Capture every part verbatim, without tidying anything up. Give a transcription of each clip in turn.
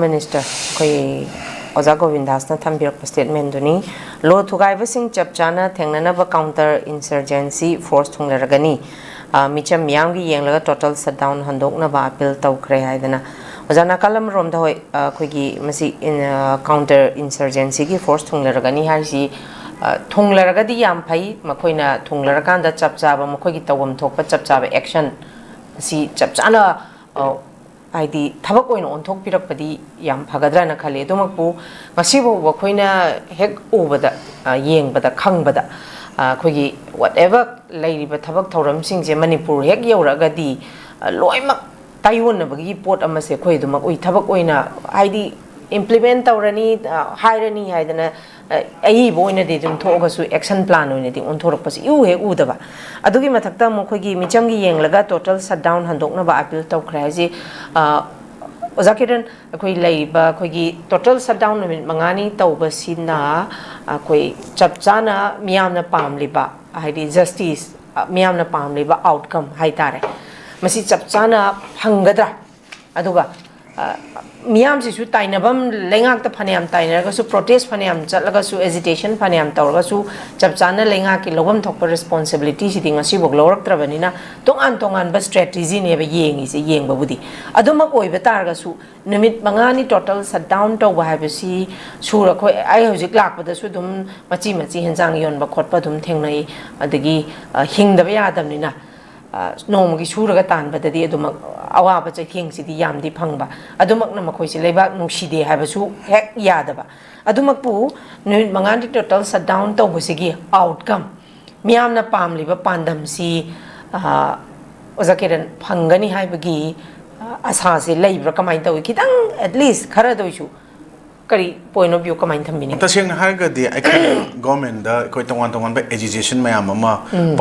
Minister, ꯑꯩꯈꯣꯏ ꯑꯣꯖꯥ ꯒꯣꯕꯤꯟꯗꯥꯁꯅ ꯊꯝꯕꯤꯔꯛꯄ statement ꯗꯨꯅꯤ꯫ ꯂꯣ ꯊꯨꯒꯥꯏꯕꯁꯤꯡ ꯆꯞ ꯆꯥꯅ ꯊꯦꯡꯅꯅꯕ counter insurgency force ꯊꯨꯡꯂꯔꯒꯅꯤ꯫ ꯑ, ꯃꯤꯆꯝ ꯃꯤꯌꯥꯝꯒꯤ ꯌꯦꯡꯂꯒ total shutdown ꯍꯟꯗꯣꯛꯅꯕ appeal ꯇꯧꯈ꯭ꯔꯦ ꯍꯥꯏꯗꯅ꯫ ꯑꯣꯖꯥ, ꯅꯥꯀꯜ ꯑꯃꯔꯣꯝꯗ, ꯍꯣꯏ, ꯑ, ꯑꯩꯈꯣꯏꯒꯤ ꯃꯁꯤ ꯏꯟ-, ꯑ, counter insurgency ꯒꯤ force ꯊꯨꯡꯂꯔꯒꯅꯤ ꯍꯥꯏꯔꯤꯁꯤ, ꯑ, ꯊꯨꯡꯂꯔꯒꯗꯤ ꯌꯥꯝ ꯐꯩ꯫ ꯃꯈꯣꯏꯅ ꯊꯨꯡꯂꯔꯀꯥꯟꯗ ꯆꯞ ꯆꯥꯕ, ꯃꯈꯣꯏꯒꯤ ꯇꯧꯐꯝ ꯊꯣꯛꯄ ꯆꯞ ꯆꯥꯕ action ꯑꯁꯤ ꯆꯞ ꯆꯥꯅ, ꯑ, ꯍꯥꯏꯗꯤ ꯊꯕꯛ ꯑꯣꯏꯅ ꯑꯣꯟꯊꯣꯛꯄꯤꯔꯛꯄꯗꯤ ꯌꯥꯝ ꯐꯒꯗ꯭ꯔꯥꯅ ꯈꯜꯂꯤ꯫ ꯑꯗꯨꯃꯛꯄꯨ ꯉꯁꯤ ꯐꯥꯎꯕ ꯑꯩꯈꯣꯏꯅ ꯍꯦꯛ ꯎꯕꯗ, ꯑ, ꯌꯦꯡꯕꯗ, ꯈꯪꯕꯗ, ꯑ, ꯑꯩꯈꯣꯏꯒꯤ whatever ꯂꯩꯔꯤꯕ ꯊꯕꯛ ꯊꯧꯔꯝꯁꯤꯡꯁꯦ ꯃꯅꯤꯄꯨꯔ ꯍꯦꯛ ꯌꯧꯔꯛꯑꯒꯗꯤ, ꯑ, ꯂꯣꯏꯅꯃꯛ ꯇꯥꯏꯌꯣꯟꯅꯕꯒꯤ ꯄꯣꯠ ꯑꯃꯁꯦ ꯑꯩꯈꯣꯏ ꯑꯗꯨꯃꯛ ꯎꯏ꯫ ꯊꯕꯛ ꯑꯣꯏꯅ, ꯍꯥꯏꯗꯤ, implement ꯇꯧꯔꯅꯤ, ꯑ, ꯍꯥꯏꯔꯅꯤ ꯍꯥꯏꯗꯅ, ꯑ, ꯑꯏꯕ ꯑꯣꯏꯅꯗꯤ ꯑꯗꯨꯝ ꯊꯣꯛꯑꯒꯁꯨ action plan ꯑꯣꯏꯅꯗꯤ ꯑꯣꯟꯊꯣꯔꯛꯄꯁꯤ ꯏꯎ ꯍꯦꯛ ꯎꯗꯕ꯫ ꯑꯗꯨꯒꯤ ꯃꯊꯛꯇ ꯑꯃꯨꯛ ꯑꯩꯈꯣꯏꯒꯤ ꯃꯤꯆꯝꯒꯤ ꯌꯦꯡꯂꯒ total shutdown ꯍꯟꯗꯣꯛꯅꯕ appeal ꯇꯧꯈ꯭ꯔꯦ ꯍꯥꯏꯁꯤ, ꯑ, ꯑꯣꯖꯥ ꯀꯤꯔꯟ, ꯑꯩꯈꯣꯏ ꯂꯩꯔꯤꯕ ꯑꯩꯈꯣꯏꯒꯤ total shutdown ꯅꯨꯃꯤꯠ ꯃꯉꯥꯅꯤ ꯇꯧꯕꯁꯤꯅ ꯑꯩꯈꯣꯏ ꯆꯞ ꯆꯥꯅ ꯃꯤꯌꯥꯝꯅ ꯄꯥꯝꯂꯤꯕ, ꯍꯥꯏꯗꯤ justice, ꯑ, ꯃꯤꯌꯥꯝꯅ ꯄꯥꯝꯂꯤꯕ outcome ꯍꯥꯏꯇꯥꯔꯦ, ꯃꯁꯤ ꯆꯞ ꯆꯥꯅ ꯐꯪꯒꯗ꯭ꯔꯥ? ꯑꯗꯨꯒ, ꯑ, ꯃꯤꯌꯥꯝꯁꯤꯁꯨ ꯇꯥꯏꯅꯐꯝ, ꯂꯩꯉꯥꯛꯇ ꯐꯅꯌꯥꯝ ꯇꯥꯏꯅꯔꯒꯁꯨ, protest ꯐꯅꯌꯥꯝ ꯆꯠꯂꯒꯁꯨ, agitation ꯐꯅꯌꯥꯝ ꯇꯧꯔꯒꯁꯨ, ꯆꯞ ꯆꯥꯅ ꯂꯩꯉꯥꯛꯀꯤ ꯂꯧꯐꯝ ꯊꯣꯛꯄ responsibility ꯁꯤꯗꯤ ꯉꯁꯤꯐꯥꯎ ꯂꯧꯔꯛꯇ꯭ꯔꯕꯅꯤꯅ, ꯇꯣꯉꯥꯟ ꯇꯣꯉꯥꯟꯕ strategy ꯅꯦꯕ ꯌꯦꯡꯉꯤꯁꯦ꯫ ꯌꯦꯡꯕꯕꯨꯗꯤ ꯑꯗꯨꯃꯛ ꯑꯣꯏꯕ ꯇꯥꯔꯒꯁꯨ, ꯅꯨꯃꯤꯠ ꯃꯉꯥꯅꯤ total shutdown ꯇꯧꯕ ꯍꯥꯏꯕꯁꯤ, ꯁꯨꯔ ꯑꯩꯈꯣꯏ, ꯑꯩ ꯍꯧꯖꯤꯛ ꯂꯥꯛꯄꯗꯁꯨ ꯑꯗꯨꯝ ꯃꯆꯤ ꯃꯆꯤ ꯍꯦꯟꯖꯥꯡ ꯌꯣꯟꯕ ꯈꯣꯠꯄ ꯑꯗꯨꯝ ꯊꯦꯡꯅꯩ꯫ ꯑꯗꯒꯤ, ꯑ, ꯍꯤꯡꯗꯕ ꯌꯥꯗꯕꯅꯤꯅ, ꯑ, ꯅꯣꯡꯃꯒꯤ ꯁꯨꯔꯒ ꯇꯥꯟꯕꯗꯗꯤ ꯑꯗꯨꯃꯛ ꯑꯋꯥꯕ ꯆꯩꯊꯦꯡꯁꯤꯗꯤ ꯌꯥꯝꯗꯤ ꯐꯪꯕ꯫ ꯑꯗꯨꯃꯛꯅ ꯃꯈꯣꯏꯁꯦ ꯂꯩꯕꯥꯛ ꯅꯨꯡꯁꯤꯗꯦ ꯍꯥꯏꯕꯁꯨ ꯍꯦꯛ ꯌꯥꯗꯕ꯫ ꯑꯗꯨꯃꯛꯄꯨ ꯅꯨꯃꯤꯠ ꯃꯉꯥꯅꯤ total shutdown ꯇꯧꯕꯁꯤꯒꯤ outcome, ꯃꯤꯌꯥꯝꯅ ꯄꯥꯝꯂꯤꯕ ꯄꯥꯟꯗꯝꯁꯤ, ꯑ, ꯑꯣꯖꯥ ꯀꯤꯔꯟ, ꯐꯪꯒꯅꯤ ꯍꯥꯏꯕꯒꯤ, ꯑ, ꯑꯁꯥꯁꯦ ꯂꯩꯕ꯭ꯔꯥ? ꯀꯃꯥꯏꯅ ꯇꯧꯏ? ꯈꯤꯇꯪ, at least ꯈꯔꯗ ꯑꯣꯏꯁꯨ꯫ ꯀꯔꯤ point of view ꯀꯃꯥꯏꯅ ꯊꯝꯕꯤꯅꯤꯡꯉꯤ? ꯇꯁꯦꯡꯅ ꯍꯥꯏꯔꯒꯗꯤ ꯑꯩꯈꯣꯏꯅ ꯒꯣꯔꯃꯦꯟꯗ ꯑꯩꯈꯣꯏ ꯇꯣꯉꯥꯟ ꯇꯣꯉꯥꯟꯕ ꯑꯦꯖꯤꯇꯦꯁꯟ ꯃꯌꯥꯝ ꯑꯃ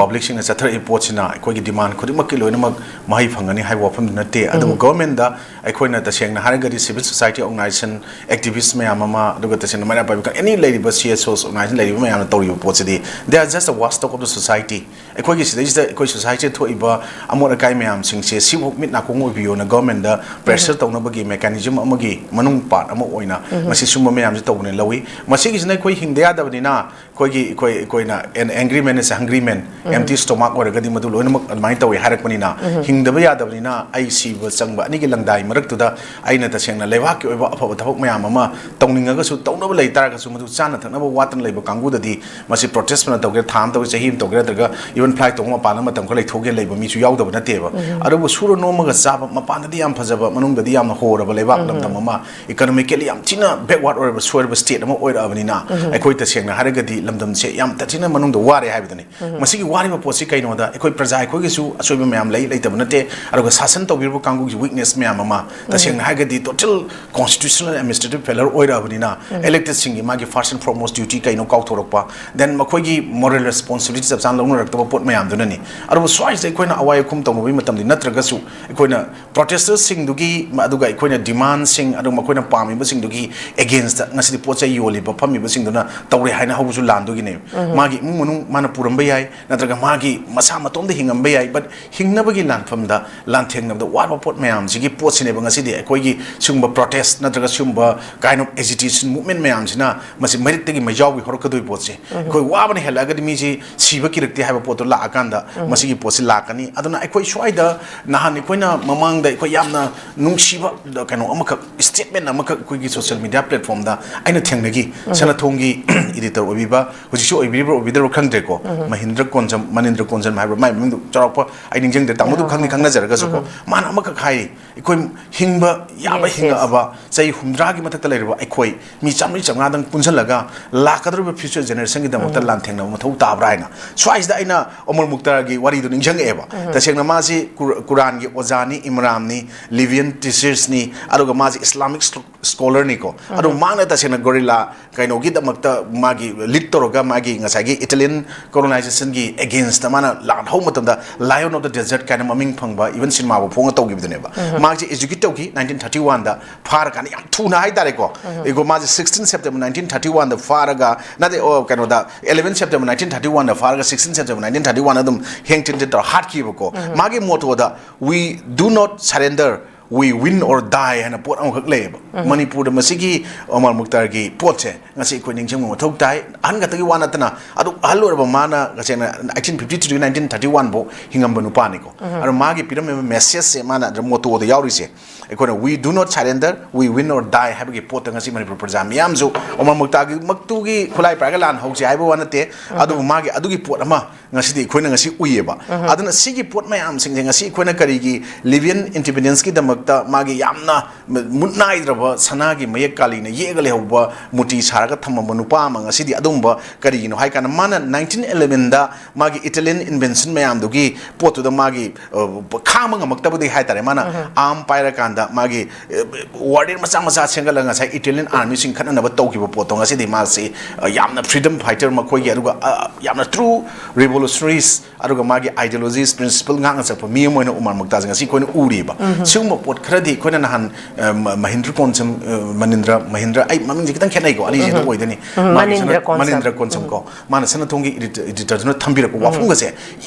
ꯄꯕ꯭ꯂꯤꯛꯁꯤꯡꯅ ꯆꯠꯊꯔꯛꯏ ꯄꯣꯠꯁꯤꯅ ꯑꯩꯈꯣꯏꯒꯤ ꯗꯤꯃꯥꯟ ꯈꯨꯗꯤꯡꯃꯛꯀꯤ ꯂꯣꯏꯅꯃꯛ ꯃꯍꯩ ꯐꯪꯒꯅꯤ ꯍꯥꯏꯕ ꯋꯥꯐꯝꯗꯤ ꯅꯠꯇꯦ꯫ ꯑꯗꯨꯕꯨ ꯒꯣꯔꯃꯦꯟꯗ ꯑꯩꯈꯣꯏꯅ ꯇꯁꯦꯡꯅ ꯍꯥꯏꯔꯒꯗꯤ ꯁꯤꯚꯤꯜ ꯁꯣꯁꯥꯏꯇꯤ ꯑꯣꯔꯒꯅꯥꯏꯖꯦꯁꯟ, ꯑꯦꯛꯇꯤꯚꯤꯁ ꯃꯌꯥꯝ ꯑꯃ, ꯑꯗꯨꯒ ꯇꯁꯦꯡꯅ ꯃꯩꯔꯥ ꯄꯥꯏꯕꯤ ꯑꯦꯅꯤ ꯂꯩꯔꯤꯕ ꯁꯤ ꯑꯦꯁ ꯑꯣꯁ ꯑꯣꯔꯒꯅꯥꯏꯖꯦꯁꯟ ꯂꯩꯔꯤꯕ ꯃꯌꯥꯝꯅ ꯇꯧꯔꯤꯕ ꯄꯣꯠꯁꯤꯗꯤ they are just a watchdog of the society꯫ ꯑꯩꯈꯣꯏꯒꯤ ꯁꯤꯗꯩꯁꯤꯗ ꯑꯩꯈꯣꯏ ꯁꯣꯁꯥꯏꯇꯤꯗ ꯊꯣꯛꯏꯕ ꯑꯃꯣꯠ ꯑꯀꯥꯏ ꯃꯌꯥꯝꯁꯤꯡꯁꯦ ꯁꯤꯕꯨ ꯃꯤꯠ ꯅꯥꯀꯣꯡ ꯑꯣꯏꯕꯤꯌꯣꯅ ꯒꯣꯔꯃꯦꯟꯗ ꯄ꯭ꯔꯦꯁꯔ ꯇꯧꯅꯕꯒꯤ ꯃꯦꯀꯥꯅꯤꯖꯝ ꯑꯃꯒꯤ ꯃꯅꯨꯡ ꯄꯥꯔꯠ ꯑꯃ ꯑꯣꯏꯅ ꯃꯁꯤ ꯁꯨꯝꯕ ꯃꯌꯥꯝꯁꯦ ꯇꯧꯕꯅꯦ ꯂꯧꯏ꯫ ꯃꯁꯤꯒꯤꯁꯤꯅ ꯑꯩꯈꯣꯏ ꯍꯤꯡꯗ ꯌꯥꯗꯕꯅꯤꯅ ꯑꯩꯈꯣꯏꯒꯤ ꯑꯩꯈꯣꯏ ꯑꯩꯈꯣꯏꯅ an angry man is a hungry man, empty stomach ꯑꯣꯏꯔꯒꯗꯤ ꯃꯗꯨ ꯂꯣꯏꯅꯃꯛ ꯑꯗꯨꯃꯥꯏꯅ ꯇꯧꯏ ꯍꯥꯏꯔꯛꯄꯅꯤꯅ ꯍꯤꯡꯗꯕ ꯌꯥꯗꯕꯅꯤꯅ ꯑꯩ ꯁꯤꯕ ꯆꯪꯕ ꯑꯅꯤꯒꯤ ꯂꯪꯗꯥꯏ ꯃꯔꯛꯇꯨꯗ ꯑꯩꯅ ꯇꯁꯦꯡꯅ ꯂꯩꯕꯥꯛꯀꯤ ꯑꯣꯏꯕ ꯑꯐꯕ ꯊꯕꯛ ꯃꯌꯥꯝ ꯑꯃ ꯇꯧꯅꯤꯡꯉꯒꯁꯨ ꯇꯧꯅꯕ ꯂꯩ ꯇꯥꯔꯒꯁꯨ ꯃꯗꯨ ꯆꯥꯅ ꯊꯛꯅꯕ ꯋꯥꯠꯇꯅ ꯂꯩꯕ ꯀꯥꯡꯕꯨꯗꯗꯤ ꯃꯁꯤ ꯄ꯭ꯔꯣꯇꯦꯁ ꯐꯅ ꯇꯧꯒꯦꯔꯥ, ꯊꯥ ꯑꯃ ꯇꯧꯒꯦꯔꯥ, ꯆꯍꯤ ꯑꯃ ꯇꯧꯒꯦꯔꯥ, ꯅꯠꯇ꯭ꯔꯒ even flight ꯇꯣꯡꯉ ꯃꯄꯥꯟꯗ ꯃꯇꯝ ꯈꯔ ꯂꯩꯊꯣꯛꯑꯒ ꯂꯩꯕ ꯃꯤꯁꯨ ꯌꯥꯎꯗꯕ ꯅꯠꯇꯦꯕ꯫ ꯑꯗꯨꯕꯨ ꯁꯨꯔ ꯅꯣꯝꯃꯒ ꯆꯥꯕ, ꯃꯄꯥꯟꯗꯗꯤ ꯌꯥꯝ ꯐꯖꯕ, ꯃꯅꯨꯡꯗꯗꯤ ꯌꯥꯝꯅ ꯍꯣꯔꯕ ꯂꯩꯕꯥꯛ ꯂꯝꯗꯝ ꯑꯃ, economically ꯌꯥꯝ ꯊꯤꯅ backward ꯑꯣꯏꯔꯕ, ꯁꯣꯏꯔꯕ state ꯑꯃ ꯑꯣꯏꯔꯛꯑꯕꯅꯤꯅ ꯑꯩꯈꯣꯏ ꯇꯁꯦꯡꯅ ꯍꯥꯏꯔꯒꯗꯤ ꯂꯝꯗꯝꯁꯦ ꯌꯥꯝ ꯇꯊꯤꯅ ꯃꯅꯨꯡꯗ ꯋꯥꯔꯦ ꯍꯥꯏꯕꯗꯨꯅꯤ꯫ ꯃꯁꯤꯒꯤ ꯋꯥꯔꯤꯕ ꯄꯣꯠꯁꯤ ꯀꯩꯅꯣꯗ ꯑꯩꯈꯣꯏ ꯄ꯭ꯔꯖꯥ ꯑꯩꯈꯣꯏꯒꯤꯁꯨ ꯑꯁꯣꯏꯕ ꯃꯌꯥꯝ ꯂꯩ, ꯂꯩꯇꯕ ꯅꯠꯇꯦ꯫ ꯑꯗꯨꯒ ꯁꯥꯁꯟ ꯇꯧꯕꯤꯔꯤꯕ ꯀꯥꯡꯕꯨꯒꯤ weakness ꯃꯌꯥꯝ ꯑꯃ, ꯇꯁꯦꯡꯅ ꯍꯥꯏꯔꯒꯗꯤ total constitutional administrative failure ꯑꯣꯏꯔꯛꯑꯕꯅꯤꯅ elected ꯁꯤꯡꯒꯤ ꯃꯥꯒꯤ first and foremost duty ꯀꯩꯅꯣ ꯀꯥꯎꯊꯣꯔꯛꯄ, then ꯃꯈꯣꯏꯒꯤ moral responsibility ꯆꯞ ꯆꯥꯅ ꯂꯧꯅꯔꯛꯇꯕ ꯄꯣꯠ ꯃꯌꯥꯝꯗꯨꯅꯅꯤ꯫ ꯑꯗꯨꯕꯨ ꯁ꯭ꯋꯥꯏꯁꯤꯗ ꯑꯩꯈꯣꯏꯅ ꯑꯋꯥꯏ ꯑꯈꯨꯝ ꯇꯧꯅꯕꯒꯤ ꯃꯇꯝꯗꯤ ꯅꯠꯇ꯭ꯔꯒꯁꯨ ꯑꯩꯈꯣꯏꯅ ꯄ꯭ꯔꯣꯇꯦꯁꯇꯔꯁꯤꯡꯗꯨꯒꯤ, ꯑꯗꯨꯒ ꯑꯩꯈꯣꯏꯅ ꯗꯤꯃꯥꯟꯁꯤꯡ, ꯑꯗꯨꯒ ꯃꯈꯣꯏꯅ ꯄꯥꯝꯃꯤꯕꯁꯤꯡꯗꯨꯒꯤ against ꯉꯁꯤꯗꯤ ꯄꯣꯠ ꯆꯩ ꯌꯣꯜꯂꯤꯕ, ꯐꯝꯃꯤꯕꯁꯤꯡꯗꯨꯅ ꯇꯧꯔꯦ ꯍꯥꯏꯅ ꯍꯧꯕꯁꯨ ꯂꯥꯟꯗꯨꯒꯤꯅꯦꯕ꯫ ꯃꯥꯒꯤ ꯏꯃꯨꯡ ꯃꯅꯨꯡ ꯃꯥꯅ ꯄꯨꯔꯝꯕ ꯌꯥꯏ, ꯅꯠꯇ꯭ꯔꯒ ꯃꯥꯒꯤ ꯃꯁꯥ ꯃꯇꯣꯝꯗ ꯍꯤꯡꯉꯝꯕ ꯌꯥꯏ, but ꯍꯤꯡꯅꯕꯒꯤ ꯂꯥꯟꯐꯝꯗ ꯂꯥꯟꯊꯦꯡꯅꯕꯗ ꯋꯥꯠꯄ ꯄꯣꯠ ꯃꯌꯥꯝꯁꯤꯒꯤ ꯄꯣꯠꯁꯤꯅꯦꯕ ꯉꯁꯤꯗꯤ ꯑꯩꯈꯣꯏꯒꯤ ꯁꯤꯒꯨꯝꯕ ꯄ꯭ꯔꯣꯇꯦꯁ ꯅꯠꯇ꯭ꯔꯒ ꯁꯤꯒꯨꯝꯕ kind of agitation movement ꯃꯌꯥꯝꯁꯤꯅ ꯃꯁꯤ ꯃꯩꯔꯤꯛꯇꯒꯤ ꯃꯩꯖꯥꯎꯒꯤ ꯍꯧꯔꯛꯀꯗꯣꯏ ꯄꯣꯠꯁꯦ꯫ ꯑꯩꯈꯣꯏ ꯋꯥꯕꯅ ꯍꯦꯜꯂꯛꯑꯒꯗꯤ ꯃꯤꯁꯤ ꯁꯤꯕ ꯀꯤꯔꯛꯇꯦ ꯍꯥꯏꯕ ꯄꯣꯠꯇꯣ ꯂꯥꯛꯑꯀꯥꯟꯗ ꯃꯁꯤꯒꯤ ꯄꯣꯠꯁꯤ ꯂꯥꯛꯀꯅꯤ꯫ ꯑꯗꯨꯅ ꯑꯩꯈꯣꯏ ꯁ꯭ꯋꯥꯏꯗ ꯅꯍꯥꯟ ꯑꯩꯈꯣꯏꯅ ꯃꯃꯥꯡꯗ ꯑꯩꯈꯣꯏ ꯌꯥꯝꯅ ꯅꯨꯡꯁꯤꯕ ꯀꯩꯅꯣ ꯑꯃꯈꯛ, statement ꯑꯃꯈꯛ ꯑꯩꯈꯣꯏꯒꯤ social media platformꯗ ꯑꯩꯅ ꯊꯦꯡꯅꯈꯤ꯫ ꯁꯅꯥꯊꯣꯡꯒꯤ editor ꯑꯣꯏꯕꯤꯕ, ꯍꯧꯖꯤꯛꯁꯨ ꯑꯣꯏꯕꯤꯔꯤꯕ꯭ꯔꯥ ꯑꯣꯏꯕꯤꯗꯕ꯭ꯔꯥ ꯈꯪꯗ꯭ꯔꯦꯀꯣ, ꯃꯍꯤꯟꯗ꯭ꯔ ꯀꯣꯟꯖꯝ, ꯃꯅꯤꯟꯗ꯭ꯔ ꯀꯣꯟꯖꯝ ꯍꯥꯏꯕ꯭ꯔꯥ, ꯃꯥꯏ ꯃꯃꯤꯡꯗꯣ ꯆꯥꯎꯔꯥꯛꯄ ꯑꯩ ꯅꯤꯡꯁꯤꯡꯗ꯭ꯔꯦ, ꯇꯥꯃꯣꯗꯨ ꯈꯪꯗꯤ ꯈꯪꯅꯖꯔꯒꯁꯨꯀꯣ꯫ ꯃꯥꯅ ꯑꯃꯈꯛ ꯍꯥꯏ, ꯑꯩꯈꯣꯏ ꯍꯤꯡꯕ ꯌꯥꯕ, yes, yes, ꯍꯤꯡꯉꯛꯑꯕ ꯆꯍꯤ ꯍꯨꯝꯗ꯭ꯔꯥꯒꯤ ꯃꯊꯛꯇ ꯂꯩꯔꯕ ꯑꯩꯈꯣꯏ ꯃꯤ ꯆꯥꯝꯃꯔꯤ ꯆꯥꯝꯃꯉꯥꯗꯪ ꯄꯨꯟꯁꯤꯜꯂꯒ ꯂꯥꯛꯀꯗꯧꯔꯤꯕ future generationꯒꯤꯗꯃꯛꯇ ꯂꯥꯟꯊꯦꯡꯅꯕ ꯃꯊꯧ ꯇꯥꯕ꯭ꯔꯥ ꯍꯥꯏꯅ꯫ ꯁ꯭ꯋꯥꯏꯁꯤꯗ ꯑꯩꯅ ꯑꯣꯃꯔ ꯃꯨꯛꯇꯥꯔꯒꯤ ꯋꯥꯔꯤꯗꯨ ꯅꯤꯡꯁꯤꯡꯉꯛꯑꯦꯕ꯫ ꯇꯁꯦꯡꯅ ꯃꯥꯁꯤ ꯀꯨꯔ-, ꯀꯨꯔꯥꯟꯒꯤ ꯑꯣꯖꯥꯅꯤ, ꯏꯃꯔꯥꯝꯅꯤ, Libyan teachersꯅꯤ, ꯑꯗꯨꯒ ꯃꯥꯁꯤ Islamic scholarꯅꯤꯀꯣ꯫ ꯑꯗꯣ ꯃꯥꯅ ꯇꯁꯦꯡꯅ ꯒꯣꯔꯤꯂꯥ ꯀꯩꯅꯣꯒꯤꯗꯃꯛꯇ ꯃꯥꯒꯤ ꯂꯤꯗ ꯇꯧꯔꯒ ꯃꯥꯒꯤ ꯉꯁꯥꯏꯒꯤ Italian colonization ꯒꯤ against ꯇ ꯃꯥꯅ ꯂꯥꯟ ꯍꯧꯕ ꯃꯇꯝꯗ Lion of the Desert ꯀꯥꯏꯅ ꯃꯃꯤꯡ ꯐꯪꯕ even ꯁꯤꯅꯦꯃꯥꯕꯨ ꯐꯣꯡꯉ ꯇꯧꯈꯤꯕꯗꯨꯅꯦꯕ꯫ ꯃꯥꯁꯦ execute ꯇꯧꯈꯤ nineteen thirty one ꯗ ꯐꯥꯔꯀꯥꯟꯗ ꯌꯥꯝ ꯊꯨꯅ ꯍꯥꯏꯇꯥꯔꯦꯀꯣ꯫ ꯏꯒꯣ ꯃꯥꯁꯦ sixteen September nineteen thirty one ꯗ ꯐꯥꯔꯒ, ꯅꯠꯇꯦ, ꯑꯣ, ꯀꯩꯅꯣꯗ eleven September nineteen thirty one ꯗ ꯐꯥꯔꯒ sixteen September nineteen thirty one ꯑꯗꯨꯝ ꯍꯦꯡ ꯇꯤꯟ ꯇꯤꯟ ꯇꯧꯔ ꯍꯥꯠꯈꯤꯕꯀꯣ꯫ ꯃꯥꯒꯤ motto the "We do not surrender, we win or die" ꯍꯥꯏꯅ ꯄꯣꯠ ꯑꯃꯈꯛ ꯂꯩꯌꯦꯕ꯫ ꯃꯅꯤꯄꯨꯔꯗ ꯃꯁꯤꯒꯤ ꯑꯣꯃꯔ ꯃꯨꯛꯇꯥꯔꯒꯤ ꯄꯣꯠꯁꯦ ꯉꯁꯤ ꯑꯩꯈꯣꯏ ꯅꯤꯡꯁꯤꯡꯕ ꯃꯊꯧ ꯇꯥꯏ꯫ ꯑꯍꯟ ꯈꯛꯇꯒꯤ ꯋꯥ ꯅꯠꯇꯅ, ꯑꯗꯨ ꯑꯍꯜ ꯑꯣꯏꯔꯕ ꯃꯥꯅ ꯇꯁꯦꯡꯅ eighteen fifty three nineteen thirty one ꯐꯥꯎ ꯍꯤꯡꯉꯝꯕ ꯅꯨꯄꯥꯅꯤꯀꯣ꯫ ꯑꯗꯣ ꯃꯥꯒꯤ ꯄꯤꯔꯝꯃꯤꯕ message ꯁꯦ, ꯃꯥꯅ motto ꯗ ꯌꯥꯎꯔꯤꯁꯦ, ꯑꯩꯈꯣꯏꯅ "We do not surrender, we win or die" ꯍꯥꯏꯕꯒꯤ ꯄꯣꯠꯇ ꯉꯁꯤ ꯃꯅꯤꯄꯨꯔ ꯄ꯭ꯔꯖꯥ ꯃꯤꯌꯥꯝꯁꯨ ꯑꯣꯃꯔ ꯃꯨꯛꯇꯥꯒꯤ ꯃꯛꯇꯨꯒꯤ ꯈꯨꯠꯂꯥꯏ ꯄꯥꯏꯔꯒ ꯂꯥꯟ ꯍꯧꯁꯦ ꯍꯥꯏꯕ ꯋꯥ ꯅꯠꯇꯦ꯫ ꯑꯗꯨꯕꯨ ꯃꯥꯒꯤ ꯑꯗꯨꯒꯤ ꯄꯣꯠ ꯑꯃ ꯉꯁꯤꯗꯤ ꯑꯩꯈꯣꯏꯅ ꯉꯁꯤ ꯎꯏꯌꯦꯕ꯫ ꯑꯗꯨꯅ ꯁꯤꯒꯤ ꯄꯣꯠ ꯃꯌꯥꯝꯁꯤꯡꯁꯦ ꯉꯁꯤ ꯑꯩꯈꯣꯏꯅ ꯀꯔꯤꯒꯤ Libyan independence ꯀꯤꯗꯃꯛꯇ ꯃꯥꯒꯤ ꯌꯥꯝꯅ ꯃꯨꯠ ꯅꯥꯏꯗ꯭ꯔꯕ ꯁꯅꯥꯒꯤ ꯃꯌꯦꯛ ꯀꯥꯂꯤꯅ ꯌꯦꯛꯑꯒ ꯂꯩꯍꯧꯕ, ꯃꯨꯔꯇꯤ ꯁꯥꯔꯒ ꯊꯝꯃꯝꯕ ꯅꯨꯄꯥ ꯑꯃ ꯉꯁꯤꯗꯤ ꯑꯗꯨꯒꯨꯝꯕ ꯀꯔꯤꯒꯤꯅꯣ ꯍꯥꯏ ꯀꯥꯟꯗ ꯃꯥꯅ nineteen eleven ꯗ ꯃꯥꯒꯤ Italian invention ꯃꯌꯥꯝꯗꯨꯒꯤ ꯄꯣꯠꯇꯨꯗ ꯃꯥꯒꯤ, ꯑ, ꯈꯥꯡꯕ ꯉꯝꯃꯛꯇꯕꯗꯒꯤ ꯍꯥꯏꯇꯥꯔꯦ, ꯃꯥꯅ arm ꯄꯥꯏꯔꯀꯥꯟꯗ ꯃꯥꯒꯤ, ꯑ, warrior ꯃꯆꯥ ꯃꯆꯥ ꯁꯦꯝꯒꯠꯂꯒ ꯉꯁꯥꯏ Italian army ꯁꯤꯡ ꯈꯠꯅꯅꯕ ꯇꯧꯈꯤꯕ ꯄꯣꯠꯇꯣ ꯉꯁꯤꯗꯤ ꯃꯥꯁꯤ, ꯑ, ꯌꯥꯝꯅ freedom fighter ꯃꯈꯣꯏꯒꯤ, ꯑꯗꯨꯒ, ꯑ, ꯌꯥꯝꯅ true revolutionaries, ꯑꯗꯨꯒ ꯃꯥꯒꯤ ideologies, principle ꯉꯥꯛꯅ ꯆꯠꯄ ꯃꯤ ꯑꯃ ꯑꯣꯏꯅ ꯎꯃꯔ ꯃꯨꯛꯇꯥꯖ ꯉꯁꯤ ꯑꯩꯈꯣꯏꯅ ꯎꯔꯤꯕ꯫ ꯁꯤꯒꯨꯝꯕ ꯄꯣꯠ ꯈꯔꯗꯤ ꯑꯩꯈꯣꯏꯅ ꯅꯍꯥꯟ, ꯑ, ꯃ-, ꯃꯍꯤꯟꯗ꯭ꯔ ꯀꯣꯟꯁꯝ, ꯑ, ꯃꯅꯤꯟꯗ꯭ꯔ, ꯃꯍꯤꯟꯗ꯭ꯔ, ꯑꯩ ꯃꯃꯤꯡꯁꯦ ꯈꯤꯇꯪ ꯈꯦꯠꯅꯩꯀꯣ, ꯑꯅꯤꯁꯦ ꯑꯗꯨꯝ ꯑꯣꯏꯗꯣꯏꯅꯤ꯫ ꯃꯥꯒꯤ ꯃꯅꯤꯟꯗ꯭ꯔ ꯁꯅ-, ꯀꯣꯟꯁꯝ꯫ ꯃꯅꯤꯟꯗ꯭ꯔ ꯀꯣꯟꯁꯝ ꯀꯣ, ꯃꯥꯅ ꯁꯅꯥꯊꯣꯡꯒꯤ editor, editor ꯗꯨꯅ ꯊꯝꯕꯤꯔꯛꯄ ꯋꯥꯐꯝꯒꯁꯦ